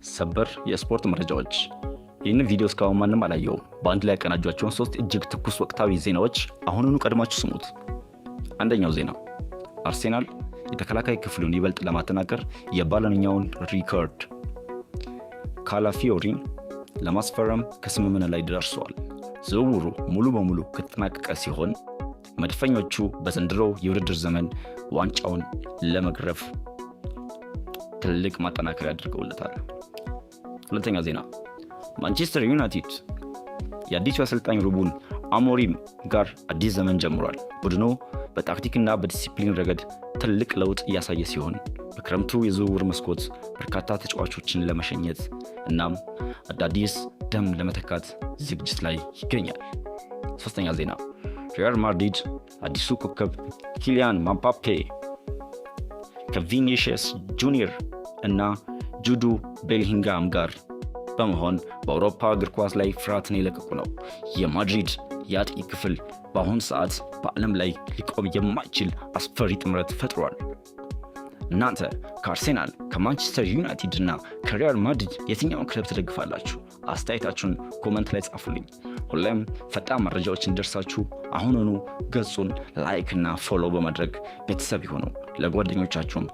ሰበር የስፖርት መረጃዎች። ይህንን ቪዲዮ እስካሁን ማንም አላየውም። በአንድ ላይ ያቀናጇቸውን ሶስት እጅግ ትኩስ ወቅታዊ ዜናዎች አሁኑኑ ቀድማችሁ ስሙት። አንደኛው ዜና፣ አርሴናል የተከላካይ ክፍሉን ይበልጥ ለማጠናከር የባሎኛውን ሪካርዶ ካላፊዮሪን ለማስፈረም ከስምምነት ላይ ደርሰዋል። ዝውውሩ ሙሉ በሙሉ ከተጠናቀቀ ሲሆን መድፈኞቹ በዘንድሮው የውድድር ዘመን ዋንጫውን ለመግረፍ ትልቅ ማጠናከሪያ አድርገውለታል። ሁለተኛ ዜና፣ ማንቸስተር ዩናይትድ የአዲሱ አሰልጣኝ ሩበን አሞሪም ጋር አዲስ ዘመን ጀምሯል። ቡድኑ በታክቲክና በዲሲፕሊን ረገድ ትልቅ ለውጥ እያሳየ ሲሆን በክረምቱ የዝውውር መስኮት በርካታ ተጫዋቾችን ለመሸኘት እናም አዳዲስ ደም ለመተካት ዝግጅት ላይ ይገኛል። ሶስተኛ ዜና፣ ሪያል ማድሪድ አዲሱ ኮከብ ኪሊያን ምባፔ ከቪኒሺየስ ጁኒየር እና ጁድ ቤሊንግሃም ጋር በመሆን በአውሮፓ እግር ኳስ ላይ ፍርሃትን የለቀቁ ነው። የማድሪድ የአጥቂ ክፍል በአሁኑ ሰዓት በዓለም ላይ ሊቆም የማይችል አስፈሪ ጥምረት ፈጥሯል። እናንተ ከአርሴናል፣ ከማንቸስተር ዩናይትድ እና ከሪያል ማድሪድ የትኛውን ክለብ ትደግፋላችሁ? አስተያየታችሁን comment ላይ ጻፉልኝ። ሁሌም ፈጣን መረጃዎች እንዲደርሳችሁ አሁኑኑ ገጹን like እና follow በማድረግ ቤተሰብ ይሁኑ። ለጓደኞቻችሁም